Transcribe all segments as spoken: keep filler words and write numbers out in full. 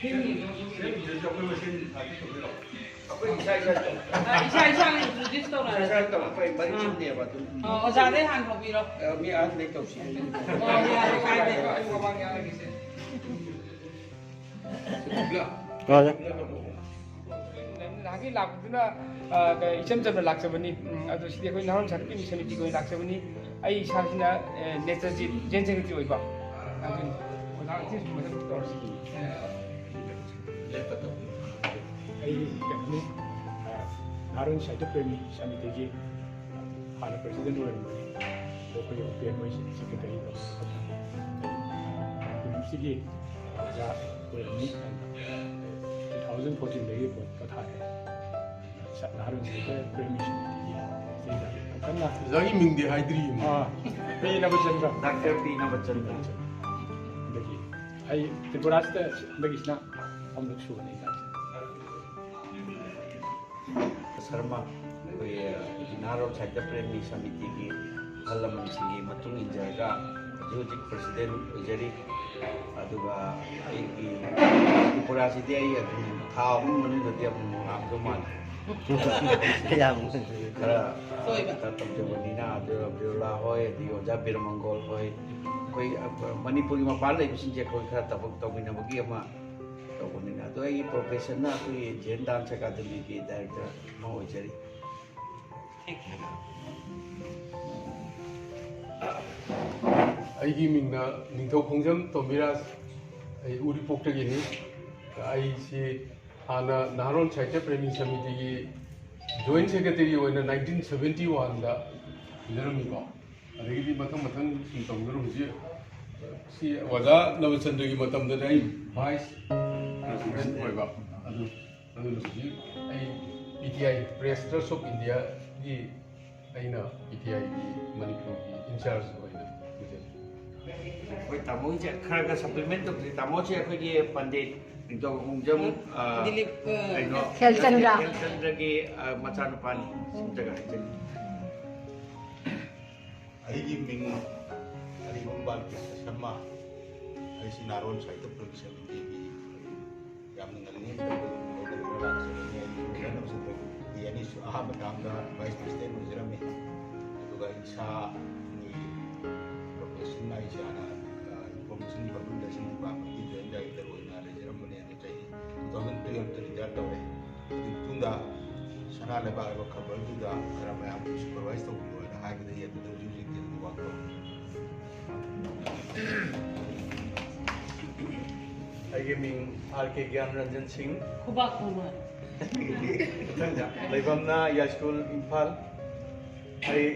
ꯁꯦꯝꯃꯤꯗꯨꯁꯨ ꯑꯩꯈꯣꯏ ꯃꯁꯦꯟ ꯉꯥꯛꯇ ꯇꯧꯗꯣꯏꯔꯣ? ꯑꯩꯈꯣꯏ ꯏꯁꯥ ꯏꯁꯥ ꯇꯧ-, ꯑ, ꯏꯁꯥ ꯏꯁꯥꯅ introduce ꯏꯁꯥ ꯇꯧꯅꯔꯁꯤ꯫ ꯏꯁꯥꯅ ꯇꯧ-, ꯑꯩꯈꯣꯏ ꯃꯔꯤ ꯑꯥ꯫ ꯁꯨꯝꯅꯦꯕ ꯑꯗꯨꯝ꯫ ꯑꯣ, ꯑꯣꯖꯥꯗꯩ ꯍꯥꯟꯅ ꯍꯧꯕꯤꯔꯣ꯫ ꯑ, ꯃꯤ ꯑꯍꯟꯗꯩ ꯇꯧꯁꯤ꯫ ꯑꯣ, ꯌꯥꯔꯦ, ꯀꯥꯏꯗꯦ꯫ ꯑꯩ ꯃꯃꯥꯡ ꯌꯥꯔꯒꯦꯁꯦ꯫ ꯅꯍꯥꯟꯒꯤ ꯂꯥꯛꯄꯗꯨꯅ, ꯑ, ꯀ-, ꯏꯆꯝ ꯆꯝꯅ ꯂꯥꯛꯆꯕꯅꯤ꯫ ꯎꯝ, ꯑꯗꯣ ꯁꯤꯗꯤ ꯑꯩꯈꯣꯏ ꯅꯍꯥꯔꯣꯟ ꯁꯥꯏꯠꯀꯤ ꯁꯃꯤꯇꯤꯒꯤ ꯑꯣꯏꯅ ꯂꯥꯛꯆꯕꯅꯤ꯫ ꯑꯩ ꯏꯁꯥꯁꯤꯅ, ꯑ, ꯅꯦꯇꯥꯖꯤ ꯖꯦꯟ ꯁꯦꯀ꯭ꯔꯦꯇꯔꯤ ꯑꯣꯏꯕ꯫ ꯑꯗꯨꯅꯤ꯫ ꯑꯣꯖꯥ ꯑꯁꯤꯁꯨ ꯃꯊꯪ ꯇꯧꯔꯁꯤ꯫ ꯑꯩ ꯀꯩꯅꯣꯅꯤ, ꯑ, ꯅꯍꯥꯔꯣꯟ ꯁꯥꯍꯤꯇ꯭ꯌ ꯄ꯭ꯔꯦꯃꯤ ꯁꯃꯤꯇꯤꯒꯤ ꯍꯥꯟꯅ ꯄ꯭ꯔꯦꯁꯤꯗꯦꯟꯠ ꯑꯣꯏꯔꯝꯕꯅꯤ꯫ ꯑꯗꯣ ꯑꯩꯈꯣꯏꯒꯤ ꯑꯣꯄꯦꯟ ꯃꯣꯏꯁꯤ ꯁꯦꯀ꯭ꯔꯦꯇꯔꯤ ꯇꯧꯔꯒ ꯌꯨꯅꯤꯚꯔꯁꯤꯇꯤꯒꯤ ꯑꯣꯖꯥ ꯑꯣꯏꯔꯝꯃꯤ꯫ ꯇꯨ ꯊꯥꯎꯖꯟ ꯐꯣꯔꯇꯤꯟꯗꯒꯤ ꯄꯣꯠ ꯄꯣꯊꯥꯔꯦ꯫ ꯁ-, ꯅꯍꯥꯔꯣꯟ ꯁꯥꯍꯤꯇ꯭ꯌ ꯄ꯭ꯔꯦꯃꯤ ꯁꯃꯤꯇꯤꯒꯤ ꯁꯤꯗ ꯌꯥꯝ ꯀꯟꯅ ꯑꯣꯖꯥꯒꯤ ꯃꯤꯡꯗꯤ ꯍꯥꯏꯗ꯭ꯔꯤ꯫ ꯑꯥ, ꯄꯤ ꯅꯕꯆꯟꯗ꯭ꯔ꯫ ꯗꯥꯛꯇꯔ ꯄꯤ ꯅꯕꯆꯟꯗ꯭ꯔ꯫ ꯑꯗꯒꯤ ꯑꯩ ꯇ꯭ꯔꯤꯄꯨꯔꯥꯁꯤꯗ ꯍꯟꯗꯛꯀꯤꯁꯤꯅ ꯑꯍꯨꯝꯂꯛ ꯁꯨꯕꯅꯤ ꯑꯩ ꯂꯥꯛꯄꯁꯦ꯫ ꯁꯔꯃ, ꯑꯩꯈꯣꯏꯒꯤ ꯅꯍꯥꯔꯣꯜ ꯁꯥꯍꯤꯇ꯭ꯌ ꯄ꯭ꯔꯦꯃꯤ ꯁꯃꯤꯇꯤꯒꯤ ꯑꯍꯜ ꯂꯃꯟꯁꯤꯡꯒꯤ ꯃꯇꯨꯡ ꯏꯟꯖꯔꯒ ꯍꯧꯖꯤꯛ ꯍꯧꯖꯤꯛ ꯄ꯭ꯔꯦꯁꯤꯗꯦꯟꯠ ꯑꯣꯏꯖꯔꯤ꯫ ꯑꯗꯨꯒ ꯑꯩꯒꯤ ꯇ꯭ꯔꯤꯄꯨꯔꯥꯁꯤꯗꯤ ꯑꯩ ꯑꯗꯨꯝ ꯊꯥ ꯑꯍꯨꯝ ꯃꯅꯨꯡꯗꯗꯤ ꯑꯃꯨꯛ ꯂꯥꯛꯑꯝꯗꯧ ꯃꯥꯜꯂꯤ꯫ ꯌꯥꯝ ꯈꯔ, ꯇꯣꯏꯕ꯫ ꯈꯔ ꯇꯧꯖꯕꯅꯤꯅ, ꯑꯗꯨ ꯕꯤꯔꯂꯥ ꯍꯣꯏ, ꯑꯗꯒꯤ ꯑꯣꯖꯥ ꯕꯤꯔꯃꯪꯒꯣꯜ ꯍꯣꯏ, ꯑꯩꯈꯣꯏ ꯃꯅꯤꯄꯨꯔꯒꯤ ꯃꯄꯥꯟ ꯂꯩꯕꯁꯤꯡꯁꯦ ꯑꯩꯈꯣꯏ ꯈꯔ ꯊꯕꯛ ꯇꯧꯃꯤꯟꯅꯕꯒꯤ ꯑꯃ ꯇꯧꯕꯅꯤꯅ꯫ ꯑꯗꯣ ꯑꯩꯒꯤ ꯄ꯭ꯔꯣꯐꯦꯁꯟꯅ ꯑꯩꯈꯣꯏꯒꯤ ꯖꯦꯟ ꯗꯥꯟꯁ ꯑꯦꯀꯥꯗꯃꯤꯒꯤ ꯗꯥꯏꯔꯦꯛꯇꯔ ꯑꯃ ꯑꯣꯏꯖꯔꯤ꯫ ꯑꯩꯒꯤ ꯃꯤꯡꯅ ꯅꯤꯡꯊꯧ ꯈꯣꯡꯖꯝ ꯇꯣꯝꯕꯤꯔꯥꯖ, ꯑꯩ ꯎꯔꯤꯄꯣꯛꯇꯒꯤꯅꯤ꯫ ꯑꯩꯁꯤ ꯍꯥꯟꯅ ꯅꯍꯥꯔꯣꯜ ꯁꯥꯍꯤꯇ꯭ꯌ ꯄ꯭ꯔꯦꯃꯤ ꯁꯃꯤꯇꯤꯒꯤ ꯖꯣꯏꯟꯠ ꯁꯦꯀ꯭ꯔꯦꯇꯔꯤ ꯑꯣꯏꯅ ꯅꯥꯏꯟꯇꯤꯟ ꯁꯕꯦꯟꯇꯤ ꯋꯥꯟꯗ ꯂꯩꯖꯔꯝꯃꯤꯀꯣ꯫ ꯑꯗꯒꯤꯗꯤ ꯃꯊꯪ ꯃꯊꯪ ꯁꯨꯝ ꯇꯧꯗꯨꯅ ꯍꯧꯖꯤꯛ ꯁꯤ ꯑꯣꯖꯥ ꯅꯕꯆꯟꯗ꯭ꯔꯒꯤ ꯃꯇꯝꯗꯗꯤ ꯑꯩ ꯚꯥꯏꯁ ꯄ꯭ꯔꯦꯁꯤꯗꯦꯟꯠ ꯑꯣꯏꯕ꯫ ꯑꯗꯨ, ꯑꯗꯨꯅ ꯍꯧꯖꯤꯛ ꯑꯩ P T I, press trust of ꯏꯟꯗꯤꯌꯥꯒꯤ ꯑꯩꯅ ꯄꯤ ꯇꯤ ꯑꯥꯏꯒꯤ ꯃꯅꯤꯄꯨꯔꯒꯤ ꯏꯟꯆꯥꯔꯖ ꯑꯣꯏꯅ ꯄꯨꯖꯔꯤ꯫ ꯑꯩꯈꯣꯏ ꯇꯥꯃꯣꯒꯤꯁꯦ ꯈꯔ ꯈꯔ ꯁꯄ꯭ꯂꯤꯃꯦꯟ ꯇꯧꯁꯤ꯫ ꯇꯥꯃꯣꯁꯦ ꯑꯩꯈꯣꯏꯒꯤ ꯄꯟꯗꯤꯠ ꯅꯤꯡꯊꯧ ꯈꯣꯡꯖꯝ, ꯑ, ꯗꯤꯂꯤꯞ, ꯑ, ꯀꯩꯅꯣ, ꯈꯦꯜꯆꯟꯗ꯭ꯔ꯫ ꯈꯦꯜꯆꯟꯗ꯭ꯔꯒꯤ, ꯑ, ꯃꯆꯥꯅꯨꯄꯥꯅꯤ꯫ ꯁꯤꯝꯇꯒ ꯍꯥꯏꯖꯒꯦ꯫ ꯑꯩꯒꯤ ꯃꯤꯡ ꯑꯔꯤꯕꯝ ꯕꯥꯂꯀ꯭ꯔꯤꯁꯅ ꯁꯔꯃ꯫ ꯑꯩꯁꯤ ꯅꯍꯥꯔꯣꯜ ꯁꯥꯍꯤꯇ꯭ꯌ ꯄ꯭ꯔꯦꯃꯤ ꯁꯃꯤꯇꯤꯒꯤ ꯑꯍꯥꯟꯕ ꯇꯥꯝꯗ ꯚꯥꯏꯁ ꯄ꯭ꯔꯁꯤꯗꯦꯟ ꯑꯣꯏꯖꯔꯝꯃꯤ꯫ ꯑꯗꯨꯒ ꯏꯁꯥꯒꯤ ꯄ꯭ꯔꯣꯐꯦꯁꯟ ꯍꯥꯏꯁꯦ ꯍꯥꯟꯅ, ꯑ, ꯏꯟꯐꯣꯔꯃꯦꯁꯟ ꯗꯤꯄꯥꯔꯠꯃꯦꯟꯗ ꯁꯤꯟ ꯗꯤꯄꯥꯔꯠꯃꯦꯟꯒꯤ ꯖꯣꯏꯟ ꯗꯥꯏꯔꯦꯛꯇꯔ ꯑꯣꯏꯅ ꯂꯩꯖꯔꯝꯕꯅꯦ꯫ ꯑꯗꯣ ꯆꯍꯤ ꯇꯨ ꯊꯥꯎꯖꯟ ꯇꯨꯌꯦꯜꯐꯇ ꯔꯤꯇꯥꯌꯔ ꯇꯧꯔꯦ꯫ ꯑꯗꯨꯒꯤ ꯃꯇꯨꯡꯗ ꯁꯅꯥ ꯂꯩꯕꯥꯛ ꯍꯥꯏꯕ ꯈꯕꯔꯗꯨꯗ ꯈꯔ ꯃꯌꯥꯝ ꯁꯨꯄꯔꯚꯥꯏꯁ ꯇꯧꯕꯤꯌꯣ ꯍꯥꯏꯅ ꯍꯥꯏꯕꯗꯒꯤ ꯑꯗꯨꯗ ꯍꯧꯖꯤꯛ ꯍꯧꯖꯤꯛꯇꯤ ꯑꯗꯨꯝ ꯋꯥꯛ ꯇꯧꯔꯤ꯫ ꯑꯩꯒꯤ ꯃꯤꯡ ꯑꯥꯔ ꯀꯦ ꯒ꯭ꯌꯥꯟ ꯔꯟꯖꯟ ꯁꯤꯡ꯫ ꯈꯨꯕꯥꯛ ꯈꯨꯅ꯫ ꯂꯩꯐꯝꯅ ꯌꯥꯏꯁ꯭ꯀꯨꯜ, ꯏꯝꯐꯥꯜ꯫ ꯑꯩ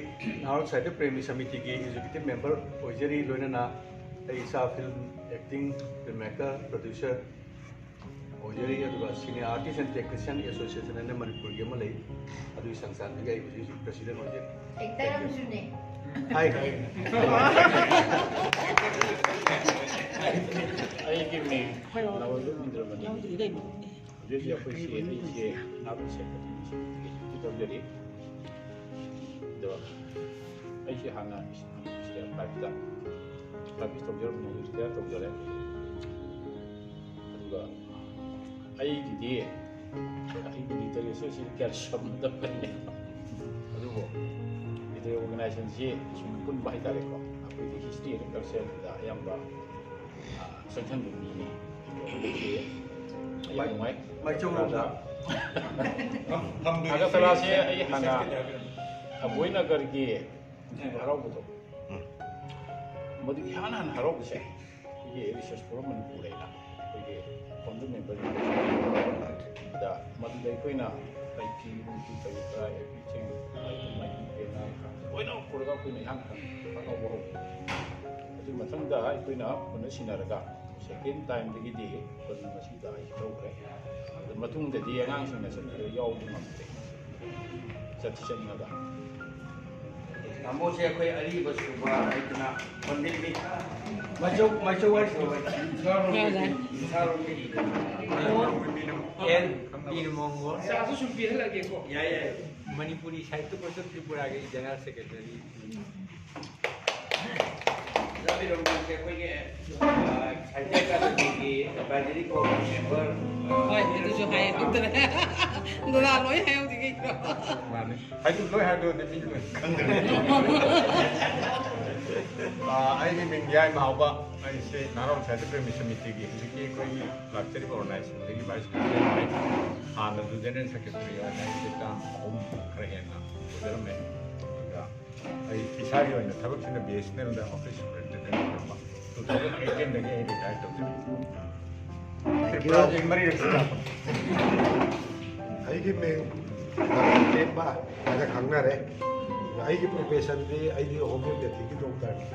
ꯅꯍꯥꯔꯣꯜ ꯁꯥꯍꯤꯇ꯭ꯌ ꯄ꯭ꯔꯦꯃꯤ ꯁꯃꯤꯇꯤꯒꯤ ꯑꯦꯛꯖꯤꯀ꯭ꯌꯨꯇꯤꯚ ꯃꯦꯝꯕꯔ ꯑꯣꯏꯖꯔꯤ, ꯂꯣꯏꯅꯅ ꯑꯩ ꯏꯁꯥ film acting, film maker, producer ꯑꯣꯏꯖꯔꯤ, ꯑꯗꯨꯒ ꯁꯤꯅꯦ ꯑꯥꯔꯇꯤꯁ ꯑꯦꯟ ꯇꯦꯛꯅꯤꯁꯤꯌꯟ ꯑꯦꯁꯣꯁꯤꯌꯦꯁꯟ ꯍꯥꯏꯅ ꯃꯅꯤꯄꯨꯔꯒꯤ ꯑꯃ ꯂꯩ, ꯑꯗꯨꯒꯤ ꯁꯪꯁꯊꯥꯟꯗꯨꯒꯤ ꯑꯩ ꯍꯧꯖꯤꯛ ꯍꯧꯖꯤꯛ ꯄ꯭ꯔꯁꯤꯗꯦꯟ ꯑꯣꯏꯖꯔꯤ꯫ ꯑꯦꯛꯇꯔ ꯑꯃꯁꯨꯅꯦ꯫ ꯍꯥꯏ, ꯍꯥꯏ꯫ ꯑꯩꯒꯤ ꯃꯤꯡ ꯅꯕꯗꯨꯞ ꯏꯟꯗ꯭ꯔꯃꯅꯤ꯫ ꯍꯧꯖꯤꯛ ꯍꯧꯖꯤꯛ ꯑꯩꯈꯣꯏ ꯁꯤ ꯑꯩꯁꯦ ꯅꯥꯠ ꯁꯦꯟꯇꯔ ꯇꯧꯖꯔꯤ꯫ ꯑꯗꯣ ꯑꯩꯁꯦ ꯍꯥꯟꯅ ꯐꯥꯏꯚꯇ ꯄ꯭ꯔꯥꯛꯇꯤꯁ ꯇꯧꯖꯔꯝꯕꯅꯦ, ꯍꯧꯖꯤꯛ ꯔꯤꯇꯥꯌꯔ ꯇꯧꯖꯔꯦ꯫ ꯑꯗꯨꯒ ꯑꯩꯒꯤꯗꯤ, ꯑꯩꯒꯤ ꯂꯤꯇꯔꯦꯆꯔꯁꯤ ꯀꯌꯥ ꯁꯝꯅꯗꯕꯅꯦ, ꯑꯗꯨꯕꯨ ꯂꯤꯇꯔꯦꯆꯔ ꯑꯣꯔꯒꯅꯥꯏꯖꯦꯁꯟꯁꯤ ꯁꯨꯝ ꯄꯨꯟꯕ ꯍꯥꯏꯇꯥꯔꯦꯀꯣ, ꯑꯩꯈꯣꯏꯒꯤ ꯍꯤꯁꯇ꯭ꯔꯤ ꯑꯦꯟ ꯀꯜꯆꯔꯗ ꯑꯌꯥꯝꯕ, ꯑ, ꯆꯪꯁꯟꯕ ꯃꯤꯅꯤ꯫ ꯑꯗꯨꯒꯤ ꯌꯥꯝ ꯅꯨꯡꯉꯥꯏ꯫ ꯃꯥꯏꯆꯧ ꯂꯣꯝꯗ꯫ ꯑꯒꯔꯇꯂꯥꯁꯦ ꯑꯩ ꯍꯥꯟꯅ ꯕꯣꯏꯅꯒꯔꯒꯤ ꯍꯔꯥꯎꯕꯗꯣ, ꯎꯝ꯫ ꯃꯗꯨ ꯏꯍꯥꯟ ꯍꯥꯟꯅ ꯍꯔꯥꯎꯕꯁꯦ ꯑꯩꯈꯣꯏꯒꯤ ꯔꯤꯁꯔꯁ ꯐꯣꯔꯝ ꯃꯅꯤꯄꯨꯔ ꯍꯥꯏꯅ ꯑꯩꯈꯣꯏꯒꯤ ꯐꯥꯎꯟꯗꯔ ꯃꯦꯝꯕꯔ ꯗ ꯃꯗꯨꯗ ꯑꯩꯈꯣꯏꯅ ꯂꯩꯇ꯭ꯔꯤ ꯅꯨꯡꯇꯤ ꯀꯔꯤ ꯀꯔꯥ ꯑꯦꯕ꯭ꯔꯤꯊꯤꯡ ꯂꯣꯏꯅꯃꯛ ꯄꯨꯔꯒ ꯑꯩꯈꯣꯏꯅ ꯏꯍꯥꯟ ꯍꯥꯟꯅ ꯍꯔꯥꯎꯕ ꯍꯧꯈꯤ꯫ ꯑꯗꯨ ꯃꯊꯪꯗ ꯑꯩꯈꯣꯏꯅ ꯍꯣꯠꯅ ꯁꯤꯟꯅꯔꯒ ꯁꯦꯀꯦꯟ ꯇꯥꯏꯝꯗꯒꯤꯗꯤ ꯍꯣꯠꯅ ꯃꯁꯤꯗ ꯑꯩ ꯇꯧꯈ꯭ꯔꯦ꯫ ꯑꯗꯨ ꯃꯇꯨꯡꯗꯗꯤ ꯑꯉꯥꯡꯁꯤꯡꯅ ꯆꯠꯄꯗ ꯌꯥꯎꯕ ꯉꯝꯗ꯭ꯔꯦ꯫ ꯆꯠꯇꯤ ꯆꯠꯅꯤꯡꯉꯒ꯫ ꯇꯥꯃꯣꯁꯦ ꯑꯩꯈꯣꯏ ꯑꯔꯤꯕ ꯁꯨꯕ ꯍꯥꯏꯗꯅ ꯄꯟꯗꯤꯠꯅꯤ꯫ ꯃꯆꯧ, ꯃꯆꯧ ꯍꯥꯏꯁꯤꯔꯣ? ꯌꯥꯏ, ꯌꯥꯏ꯫ ꯏꯁꯥꯔꯣꯝꯗꯒꯤ꯫ ꯑꯣ꯫ ꯑꯦꯟ ꯕꯤꯔ ꯃꯣꯡꯒꯣꯜ꯫ ꯆꯥꯁꯨ ꯁꯨꯝ ꯄꯤꯍꯜꯂꯒꯦꯀꯣ꯫ ꯌꯥꯏ, ꯌꯥꯏ꯫ ꯃꯅꯤꯄꯨꯔꯤ ꯁꯥꯍꯤꯇ꯭ꯌ ꯄꯔꯤꯁꯠ ꯇ꯭ꯔꯤꯄꯨꯔꯥꯒꯤ ꯖꯦꯅꯔꯦꯜ ꯁꯦꯀ꯭ꯔꯦꯇꯔꯤ꯫ ꯑꯣꯖꯥ ꯕꯤꯔꯣꯝꯕꯝꯁꯦ ꯑꯩꯈꯣꯏꯒꯤ, ꯑ, ꯁꯥꯍꯤꯇ꯭ꯌ ꯑꯦꯀꯥꯗꯃꯤꯒꯤ ꯑꯦꯗꯚꯥꯏꯖꯔꯤ ꯕꯣꯔꯗꯀꯤ ꯃꯦꯝꯕꯔ, ꯑ, ꯍꯣꯏ, ꯑꯗꯨꯁꯨ ꯍꯥꯏ ꯈꯪꯗ꯭ꯔꯦ꯫ ꯗꯗꯥ ꯂꯣꯏ ꯍꯥꯏꯍꯧꯗꯤ ꯀꯩꯒꯤꯅꯣ? ꯃꯥꯅꯤ꯫ ꯍꯥꯏꯗꯤ ꯂꯣꯏ ꯍꯥꯏꯕꯗꯨꯗꯤ ꯃꯤ ꯂꯣꯏ ꯈꯪꯗ꯭ꯔꯦ꯫ ꯑꯥ, ꯑꯩꯒꯤ ꯃꯤꯡ ꯌꯥꯏꯃ ꯍꯥꯎꯕ꯫ ꯑꯩꯁꯦ ꯅꯍꯥꯔꯣꯜ ꯁꯥꯍꯤꯇ꯭ꯌ ꯄ꯭ꯔꯦꯃꯤ ꯁꯃꯤꯇꯤꯒꯤ ꯍꯧꯖꯤꯛꯀꯤ ꯑꯩꯈꯣꯏꯒꯤ ꯂꯥꯛꯆꯔꯤꯕ ꯑꯣꯔꯒꯅꯥꯏꯖꯦꯁꯟꯗꯒꯤ ꯚꯥꯏꯁ ꯄ꯭ꯔꯦꯁꯤꯗꯦꯟ ꯑꯣꯏ꯫ ꯍꯥꯟꯅꯁꯨ ꯖꯦꯅꯔꯦꯜ ꯁꯦꯀ꯭ꯔꯦꯇꯔꯤ ꯑꯣꯏꯅ ꯑꯩꯁꯦ ꯇꯥꯝ ꯑꯍꯨꯝ ꯈꯔ ꯍꯦꯟꯅ ꯑꯣꯏꯖꯔꯝꯃꯦ꯫ ꯑꯗꯨꯒ ꯑꯩ ꯏꯁꯥꯒꯤ ꯑꯣꯏꯅ ꯊꯕꯛꯁꯤꯅ ꯕꯤ ꯑꯦꯁ ꯑꯦꯟ ꯑꯦꯜꯗ ꯑꯣꯐꯤꯁ ꯁꯨꯄꯔꯤꯟꯇꯦꯟꯗꯦꯟ ꯑꯣꯏꯔꯝꯕ꯫ ꯇꯨ ꯊꯥꯎꯖꯟ ꯑꯩꯠꯇꯤꯟꯗꯒꯤ ꯑꯩ ꯔꯤꯇꯥꯌꯔ ꯇꯧꯖꯔꯦ꯫ ꯇ꯭ꯔꯤꯄꯨꯔꯥꯁꯦ ꯃꯔꯤꯔꯛ ꯂꯥꯛꯄꯅꯤ꯫ ꯑꯩꯒꯤ ꯃꯤꯡ ꯗꯥꯛꯇꯔ ꯇꯦꯝꯕ ꯍꯥꯏꯅ ꯈꯪꯅꯔꯦ꯫ ꯑꯗꯣ ꯑꯩꯒꯤ ꯄ꯭ꯔꯣꯐꯦꯁꯟꯗꯤ ꯑꯩꯗꯤ ꯍꯣꯃꯤꯌꯣꯄꯦꯊꯤꯒꯤ ꯗꯣꯛꯇꯔꯅꯤ꯫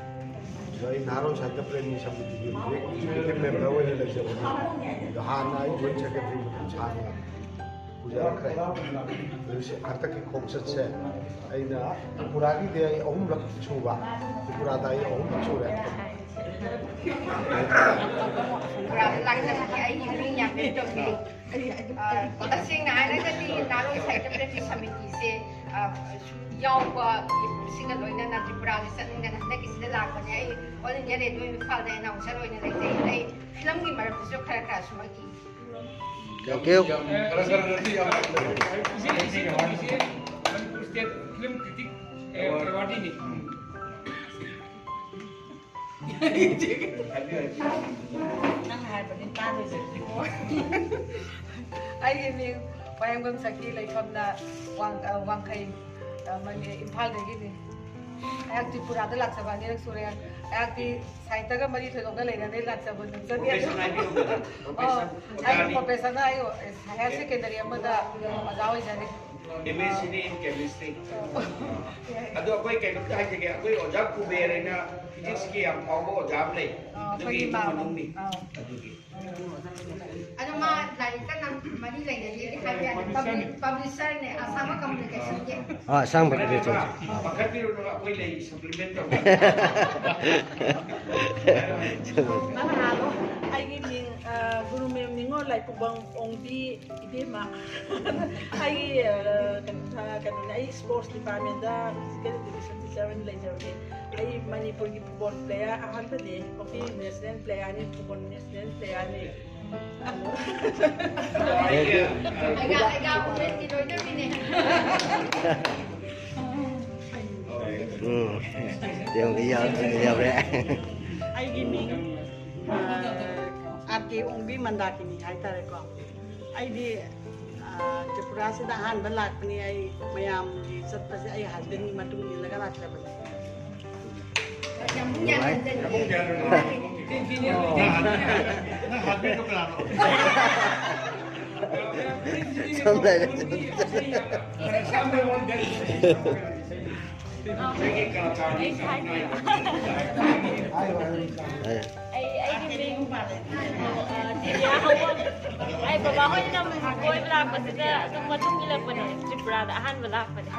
ꯑꯗꯣ ꯑꯩ ꯅꯍꯥꯔꯣꯜ ꯁꯥꯍꯤꯇ꯭ꯌ ꯄ꯭ꯔꯦꯃꯤ ꯁꯃꯤꯇꯤꯒꯤ ꯍꯧꯖꯤꯛ ꯑꯦꯛꯖꯤꯀ꯭ꯌꯨꯇꯤꯚ ꯃꯦꯝꯕꯔ ꯑꯣꯏꯅ ꯂꯩꯖꯕꯅꯤ꯫ ꯑꯗꯣ ꯍꯥꯟꯅ ꯑꯩ ꯖꯣꯏꯟ ꯁꯦꯀ꯭ꯔꯦꯇꯔꯤ ꯃꯇꯝ ꯁꯥꯡꯅ ꯄꯨꯖꯔꯛꯈ꯭ꯔꯦ꯫ ꯑꯗꯨ ꯁꯤ ꯍꯟꯗꯛꯀꯤ ꯈꯣꯡꯆꯠꯁꯦ ꯑꯩꯅ ꯇ꯭ꯔꯤꯄꯨꯔꯥꯒꯤꯗꯤ ꯑꯩ ꯑꯍꯨꯝꯂꯛ ꯁꯨꯕ, ꯇ꯭ꯔꯤꯄꯨꯔꯥꯗ ꯑꯩ ꯑꯍꯨꯝꯂꯛ ꯁꯨꯔꯦ꯫ ꯄꯨꯔꯥꯗ ꯂꯥꯛꯆꯕꯒꯤ ꯑꯩꯒꯤ ꯃꯤꯡ ꯌꯥꯝ ꯀꯩꯅꯣ ꯇꯧꯖꯩ꯫ ꯑ, ꯇꯁꯦꯡꯅ ꯍꯥꯏꯔꯒꯗꯤ ꯅꯍꯥꯔꯣꯜ ꯁꯥꯍꯤꯇ꯭ꯌ ꯄ꯭ꯔꯦꯃꯤ ꯁꯃꯤꯇꯤꯁꯦ, ꯑ, ꯁꯨꯝ ꯌꯥꯎꯕ ꯁꯤꯡꯒ ꯂꯣꯏꯅꯅ ꯇ꯭ꯔꯤꯄꯨꯔꯥꯁꯦ ꯆꯠꯅꯤꯡꯗꯅ ꯍꯟꯗꯛꯀꯤꯁꯤꯗ ꯂꯥꯛꯄꯅꯦ꯫ ꯑꯩ ꯑꯣꯜ ꯏꯟꯗꯤꯌꯥ ꯔꯦꯗꯤꯑꯣ ꯏꯝꯐꯥꯜꯗ ꯑꯦꯅꯥꯎꯟꯁꯔ ꯑꯣꯏꯅ ꯂꯩꯖꯩ꯫ ꯑꯩ ꯐꯤꯂꯝꯒꯤ ꯃꯔꯝꯗꯁꯨ ꯈꯔ ꯈꯔ ꯁꯨꯝ ꯑꯩꯒꯤ Thank you. ꯈꯔ ꯈꯔ ꯅꯠꯇꯦ, ꯌꯥꯝ ꯍꯩꯔꯦ꯫ ꯏꯆꯦ, ꯏꯆꯦ ꯇꯧꯔꯤꯁꯦ ꯃꯅꯤꯄꯨꯔ ꯁ꯭ꯇꯦꯠ ꯐꯤꯂꯝ ꯀ꯭ꯔꯤꯇꯤꯛ ꯑꯦꯋꯥꯔꯗꯅꯤ꯫ ꯅꯪ ꯍꯥꯏꯕꯗꯤ ꯇꯥꯗꯣꯏꯁꯦ꯫ ꯑꯩꯒꯤ ꯃꯤꯡ ꯋꯥꯍꯦꯡꯕꯝ ꯁꯈꯤ, ꯂꯩꯐꯝꯅ ꯋꯥꯡ-, ꯑ, ꯋꯥꯡꯈꯩ, ꯑ, ꯃꯅꯤ-, ꯏꯝꯐꯥꯜꯗꯒꯤꯅꯤ꯫ ꯑꯩꯍꯥꯛ ꯇ꯭ꯔꯤꯄꯨꯔꯥꯗ ꯂꯥꯛꯆꯕ ꯑꯅꯤꯔꯛ ꯁꯨꯔꯦ꯫ ꯑꯩꯍꯥꯛꯇꯤ ꯁꯥꯍꯤꯇ꯭ꯌꯒ ꯃꯔꯤ ꯊꯣꯏꯗꯣꯛꯅ ꯂꯩꯅꯗꯦ, ꯂꯥꯛꯆꯕ ꯅꯨꯡꯆꯠꯅꯤ꯫ Profession ꯍꯥꯏꯕꯤꯌꯨ, madam. ꯑꯣ, Profession. ꯑꯩꯒꯤ professionꯗ ꯑꯩ higher secondary ꯑꯃꯗ ꯑꯣꯖꯥ ꯑꯣꯏꯖꯔꯤ꯫ M S C ꯅꯤ in chemistry꯫ ꯑꯗꯣ ꯑꯩꯈꯣꯏ ꯀꯩꯅꯣꯝꯇ ꯍꯥꯏꯖꯒꯦ, ꯑꯩꯈꯣꯏ ꯑꯣꯖꯥ ꯀꯨꯕꯦꯔ ꯍꯥꯏꯅ physicsꯀꯤ ꯌꯥꯝ ꯐꯥꯎꯕ ꯑꯣꯖꯥ ꯑꯃ ꯂꯩ꯫ ꯑꯥ, ꯑꯗꯨꯒꯤ ꯑꯩꯈꯣꯏꯒꯤ ꯏꯃꯨꯡ ꯏꯃꯥ-, ꯃꯅꯨꯡꯅꯤ꯫ ꯑꯥ꯫ ꯑꯗꯨꯒꯤ꯫ ꯑꯗꯣ ꯃꯥ ꯂꯥꯏꯔꯤꯛꯀ ꯅꯪ ꯃꯔꯤ ꯂꯩꯅꯗꯦꯗꯤ ꯍꯥꯏꯕ ꯌꯥꯗꯦ꯫ Publi-, publisherꯅꯦ, ꯑꯁꯥꯃ Communicationꯒꯤ꯫ ꯑꯥ, ꯑꯁꯥꯡꯕ ꯄꯤꯔꯦ ꯆꯠꯁꯤ꯫ ꯄꯥꯈꯠꯄꯤꯔꯨꯅꯨ, ꯑꯩꯈꯣꯏ ꯂꯩ, supplement ꯇꯧꯒꯦ꯫ ꯅꯪ ꯍꯥꯏꯔꯣ꯫ ꯑꯩꯒꯤ ꯃꯤꯡ, ꯑ, ꯒꯨꯔꯨꯃꯌꯨꯝ ꯅꯤꯉꯣꯜ ꯂꯥꯏꯄꯨꯕꯝ ꯑꯣꯡꯕꯤ ꯏꯕꯦꯝꯃ꯫ ꯑꯩꯒꯤ, ꯑ, ꯀꯩꯅꯣ, ꯑ, ꯀꯩꯅꯣꯅꯦ, ꯑꯩ sports departmentꯗ physical education teacher ꯑꯣꯏꯅ ꯂꯩꯖꯕꯅꯦ꯫ ꯑꯩ ꯃꯅꯤꯄꯨꯔꯒꯤ football player ꯑꯍꯥꯟꯕꯅꯦ, hockey national playerꯅꯤ, football national playerꯅꯤ꯫ ꯎꯝ꯫ ꯌꯧꯔꯦ, ꯌꯧꯔꯦ꯫ ꯑꯩꯒꯤ ꯃꯤꯡ, ꯑ, ꯑꯥꯔ ꯀꯦ ꯑꯣꯡꯕꯤ ꯃꯟꯗꯥꯀꯤꯅꯤ ꯍꯥꯏꯇꯥꯔꯦꯀꯣ꯫ ꯑꯩꯗꯤ, ꯑ, ꯇ꯭ꯔꯤꯄꯨꯔꯥꯁꯤꯗ ꯑꯍꯥꯟꯕ ꯂꯥꯛꯄꯅꯤ꯫ ꯑꯩ ꯃꯌꯥꯝꯒꯤ ꯆꯠꯄꯁꯦ ꯑꯩ ꯍꯁꯕꯦꯟꯒꯤ ꯃꯇꯨꯡ ꯏꯜꯂꯒ ꯂꯥꯛꯆꯕꯅꯤ꯫ ꯅꯨꯡꯉꯥꯏ꯫ ꯅꯪ ꯍꯁꯕꯦꯟꯗꯣ ꯀꯅꯥꯅꯣ? ꯁꯣꯝꯗ ꯂꯩꯔꯦ꯫ ꯑꯩ ꯍꯥꯏꯕꯤꯌꯨ꯫ ꯑꯩ, ꯑꯩꯒꯤ ꯃꯤꯡ, ꯑ, ꯗꯤꯂꯤꯌꯥ ꯍꯧꯕ꯫ ꯑꯩ ꯕꯕꯥ ꯍꯣꯏꯅ ꯀꯣꯏꯕ ꯂꯥꯛꯄꯁꯤꯗ ꯑꯗꯨꯝ ꯃꯇꯨꯡ ꯏꯜꯂꯛꯄꯅꯦ, ꯇ꯭ꯔꯤꯄꯨꯔꯥꯗ ꯑꯍꯥꯟꯕ ꯂꯥꯛꯄꯅꯦ꯫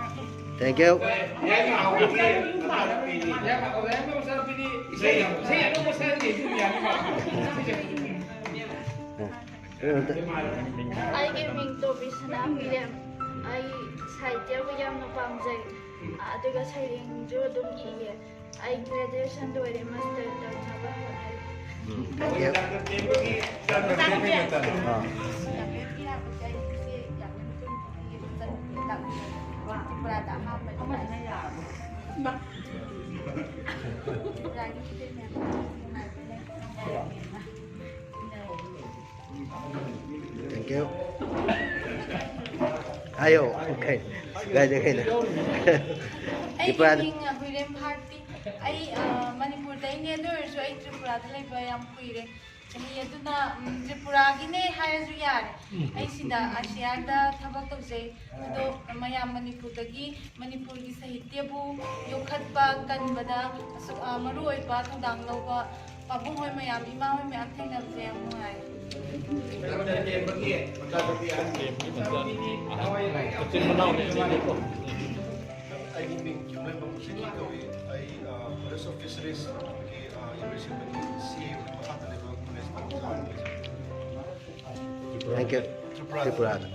Thank you. ꯑꯩꯒꯤ ꯃꯤꯡ ꯇꯣꯕꯤꯁꯅꯥ ꯃꯤꯔꯦꯝ꯫ ꯑꯩ ꯁꯥꯍꯤꯇ꯭ꯌꯕꯨ ꯌꯥꯝꯅ ꯄꯥꯝꯖꯩ, ꯑꯗꯨꯒ ꯁꯩꯔꯦꯡꯁꯨ ꯑꯗꯨꯝ ꯏꯌꯦ꯫ ꯑꯩ ꯒ꯭ꯔꯦꯖꯨꯑꯦꯁꯟ ꯂꯣꯏꯔꯦ, ꯃꯥꯁꯇꯔ ꯇꯧꯅꯕ ꯍꯣꯠꯅꯔꯤ꯫ ꯎꯝ, thank you. Ah. ꯇ꯭ꯔꯤꯄꯨꯔꯥꯗ ꯑꯍꯥꯟꯕꯅꯤ꯫ Thank you. ꯍꯥꯏꯌꯣ꯫ ꯀꯩ-, ꯀꯥꯏꯗ, ꯀꯩꯗ? ꯑꯩꯒꯤ ꯇ꯭ꯔꯤꯄꯨꯔꯥꯗ꯫ ꯃꯤꯡ ꯍꯨꯏꯔꯦꯝ ꯚꯥꯔꯇꯤ꯫ ꯑꯩ, ꯑ, ꯃꯅꯤꯄꯨꯔꯗꯩꯅꯦ, ꯑꯗꯨ ꯑꯣꯏꯔꯁꯨ ꯑꯩ ꯇ꯭ꯔꯤꯄꯨꯔꯥꯗ ꯂꯩꯕ ꯌꯥꯝ ꯀꯨꯏꯔꯦ꯫ ꯆꯍꯤ ꯑꯗꯨꯅ, ꯎꯝ, ꯇ꯭ꯔꯤꯄꯨꯔꯥꯒꯤꯅꯦ ꯍꯥꯏꯔꯁꯨ ꯌꯥꯔꯦ꯫ ꯑꯩ ꯁꯤꯗ ꯑꯥꯔ ꯁꯤ ꯑꯥꯔꯗ ꯊꯕꯛ ꯇꯧꯖꯩ꯫ ꯑꯗꯣ ꯃꯌꯥꯝ ꯃꯅꯤꯄꯨꯔꯗꯒꯤ ꯃꯅꯤꯄꯨꯔꯒꯤ ꯁꯥꯍꯤꯇ꯭ꯌꯕꯨ ꯌꯣꯛꯈꯠꯄ ꯀꯟꯕꯗ ꯑꯁꯨꯛ, ꯑ, ꯃꯔꯨ ꯑꯣꯏꯕ ꯊꯧꯗꯥꯡ ꯂꯧꯕ ꯄꯥꯕꯨꯡ ꯍꯣꯏ ꯃꯌꯥꯝ, ꯏꯃꯥ ꯍꯣꯏ ꯃꯌꯥꯝ ꯊꯦꯡꯅꯕꯁꯦ ꯌꯥꯝ ꯅꯨꯡꯉꯥꯏ꯫ ꯀꯦꯝꯒꯤ ꯃꯆꯥꯅꯨꯄꯤ ꯑꯍꯟ꯫ ꯀꯦꯝꯒꯤ ꯃꯆꯥꯅꯨꯄꯤ ꯑꯍꯟ꯫ ꯃꯆꯤꯟ ꯃꯅꯥꯎꯅꯦ ꯑꯅꯤꯗꯣ꯫ ꯑꯩꯒꯤ ꯃꯤꯡ ꯆꯤꯡꯂꯦꯝꯕꯝ ꯁꯤꯀꯤ ꯀꯧꯏ꯫ ꯑꯩ, ꯑ, ꯐꯣꯔꯦꯁ ꯑꯣꯐ ꯐꯤꯁꯔꯤꯁꯀꯤ, ꯑ, ꯌꯨꯅꯤꯚꯔꯁꯤꯇꯤꯒꯤ ꯁꯤ ꯃꯈꯥꯗ ꯂꯩꯕ ꯀꯣꯂꯦꯖꯇ ꯑꯣꯖꯥ ꯑꯣꯏꯅ ꯂꯩꯖꯩ꯫ Thank you. ꯇ꯭ꯔꯤꯄꯨꯔꯥꯗ꯫ ꯇ꯭ꯔꯤꯄꯨꯔꯥꯗ꯫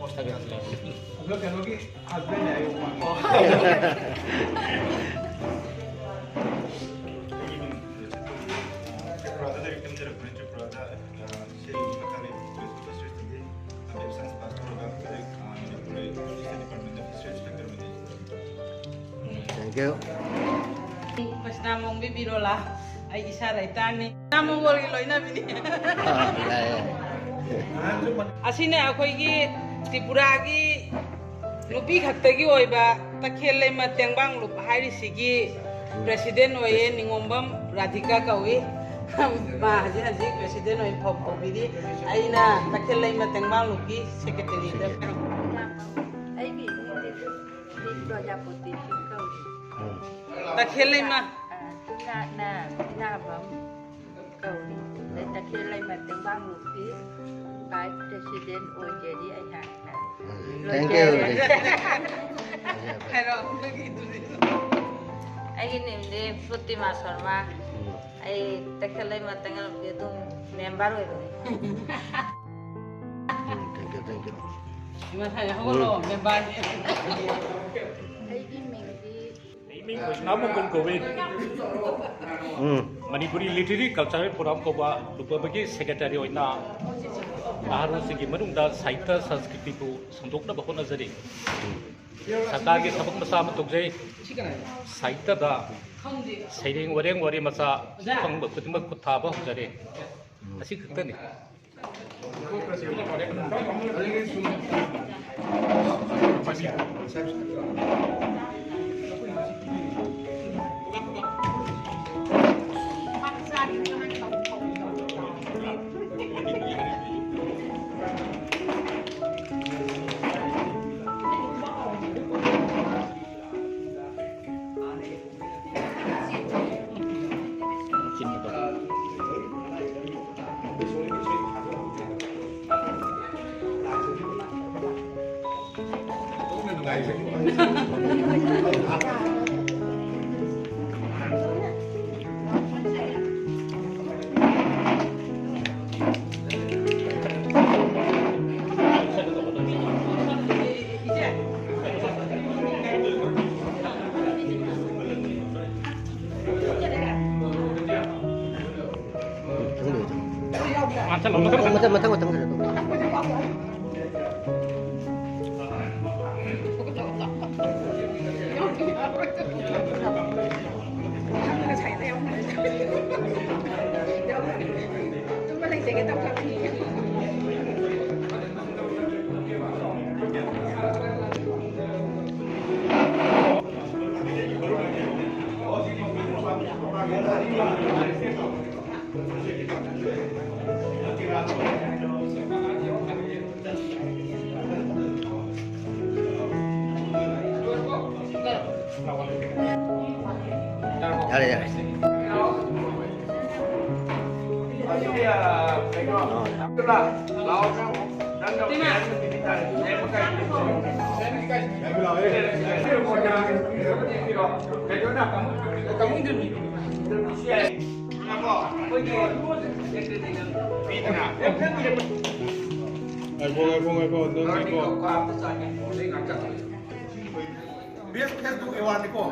ꯑꯗꯣ ꯀꯩꯅꯣꯒꯤ ꯍꯁꯕꯦꯟꯅꯦ ꯑꯩ ꯎꯃꯪ꯫ ꯇ꯭ꯔꯤꯄꯨꯔꯥꯗ ꯂꯥꯏꯔꯤꯛ ꯇꯝꯖꯔꯛꯄꯅꯦ꯫ ꯇ꯭ꯔꯤꯄꯨꯔꯥꯗ, ꯑ, ꯁꯦꯜꯒꯤ ꯃꯇꯥꯡꯗ Thank you. ꯄꯁꯅꯥꯃꯣꯡꯕꯤ ꯕꯤꯔꯣꯂꯥ, ꯑꯩ ꯏꯁꯥ ꯔꯥꯏꯇꯔꯅꯤ꯫ ꯄꯁꯅꯥꯃꯣꯡꯕꯣꯜꯒꯤ ꯂꯣꯏꯅꯕꯤꯅꯤ꯫ ꯑꯥ, ꯌꯥꯏ, ꯌꯥꯏ꯫ ꯑꯁꯤꯅ ꯑꯩꯈꯣꯏꯒꯤ ꯇ꯭ꯔꯤꯄꯨꯔꯥꯒꯤ ꯅꯨꯄꯤ ꯈꯛꯇꯒꯤ ꯑꯣꯏꯕ ꯇꯈꯦꯜ ꯂꯩꯃ ꯇꯦꯡꯕꯥꯡ ꯂꯨꯞ ꯍꯥꯏꯔꯤꯁꯤꯒꯤ ꯄ꯭ꯔꯦꯁꯤꯗꯦꯟ ꯑꯣꯏꯌꯦ, ꯅꯤꯉꯣꯝꯕꯝ ꯔꯥꯙꯤꯀꯥ ꯀꯧꯏ꯫ ꯃꯥ ꯍꯧꯖꯤꯛ ꯍꯧꯖꯤꯛ ꯄ꯭ꯔꯦꯁꯤꯗꯦꯟ ꯑꯣꯏꯅ ꯐꯥꯎ ꯀꯧꯕꯤꯔꯤ꯫ ꯑꯩꯅ ꯇꯈꯦꯜ ꯂꯩꯃ ꯇꯦꯡꯕꯥꯡ ꯂꯨꯞꯀꯤ ꯁꯦꯀ꯭ꯔꯦꯇꯔꯤꯗ꯫ ꯑꯩꯒꯤ ꯏꯃꯤꯡꯗꯤ ꯄ꯭ꯔꯖꯥꯄꯇꯤ ꯁꯤꯡ ꯀꯧꯏ꯫ ꯎꯝ꯫ ꯇꯈꯦꯜ ꯂꯩꯃ꯫ ꯑ, ꯆꯤꯟꯖꯥꯛꯅ ꯆꯤꯟꯖꯥꯐꯝ ꯀꯧꯏ꯫ ꯑꯗꯩ ꯇꯈꯦꯜ ꯂꯩꯃ ꯇꯦꯡꯕꯥꯡ ꯂꯨꯞꯀꯤ ꯚꯥꯏꯁ ꯄ꯭ꯔꯦꯁꯤꯗꯦꯟ ꯑꯣꯏꯖꯔꯤ ꯑꯩꯍꯥꯛꯅ꯫ Thank you, ꯂꯣꯏꯖꯔꯦ꯫ Thank you꯫ ꯍꯥꯏꯔꯣ, ꯅꯪꯒꯤꯗꯨꯗꯤ꯫ ꯑꯩꯒꯤ ꯃꯤꯡꯗꯤ ꯄ꯭ꯔꯇꯤꯃꯥ ꯁꯔꯃ꯫ ꯎꯝ꯫ ꯑꯩ ꯇꯈꯦꯜ ꯂꯩꯃ ꯇꯦꯡꯕꯥꯡ ꯂꯨꯞꯀꯤ ꯑꯗꯨꯝ ꯃꯦꯝꯕꯔ ꯑꯣꯏꯕꯅꯤ꯫ ꯎꯝ, thank you, thank you꯫ ꯏꯃꯥ ꯊꯥꯏꯅ ꯍꯧꯒꯠꯂꯣ, ꯎꯝ꯫ ꯃꯦꯝꯕꯔꯅꯤ꯫ ꯑꯩꯒꯤ ꯃꯤꯡꯗꯤ ꯑꯩ ꯃꯤꯡ ꯀ꯭ꯔꯤꯁꯅ ꯃꯣꯍꯟ ꯀꯧꯏ꯫ ꯎꯝ꯫ ꯃꯅꯤꯄꯨꯔꯤ ꯂꯤꯇꯔꯦꯔꯤ ꯀꯜꯆꯔꯦꯜ ꯐꯣꯔꯝ ꯀꯧꯕ ꯂꯨꯞ ꯑꯃꯒꯤ ꯁꯦꯀ꯭ꯔꯦꯇꯔꯤ ꯑꯣꯏꯅ ꯅꯍꯥꯔꯣꯜꯁꯤꯡꯒꯤ ꯃꯅꯨꯡꯗ ꯁꯥꯍꯤꯇ꯭ꯌ ꯁꯪꯁꯀ꯭ꯔꯤꯇꯤꯕꯨ ꯁꯟꯗꯣꯛꯅꯕ ꯍꯣꯠꯅꯖꯔꯤ꯫ ꯁꯔꯀꯥꯔꯒꯤ ꯊꯕꯛ ꯃꯆꯥ ꯑꯃ ꯇꯧꯖꯩ꯫ ꯁꯥꯍꯤꯇ꯭ꯌꯗ ꯁꯩꯔꯦꯡ, ꯋꯥꯔꯦꯡ, ꯋꯥꯔꯤ ꯃꯆꯥ ꯐꯪꯕ ꯈꯨꯗꯤꯡꯃꯛ ꯈꯨꯠ ꯊꯥꯕ ꯍꯧꯖꯔꯦ꯫ ꯑꯁꯤ ꯈꯛꯇꯅꯤ꯫ ꯃꯊꯪ, ꯃꯊꯪ, ꯃꯊꯪ, ꯃꯊꯪ, ꯃꯊꯪ꯫ ꯌꯥꯔꯦ, ꯌꯥꯔꯦ꯫ ꯉꯥꯏꯈꯣ, ꯉꯥꯏꯈꯣ, ꯉꯥꯏꯈꯣ, ꯅꯪ ꯉꯥꯏꯈꯣ꯫ ꯕꯦꯁ ꯐꯦꯁꯕꯨꯛ ꯑꯦꯋꯥꯔꯗꯅꯤꯀꯣ꯫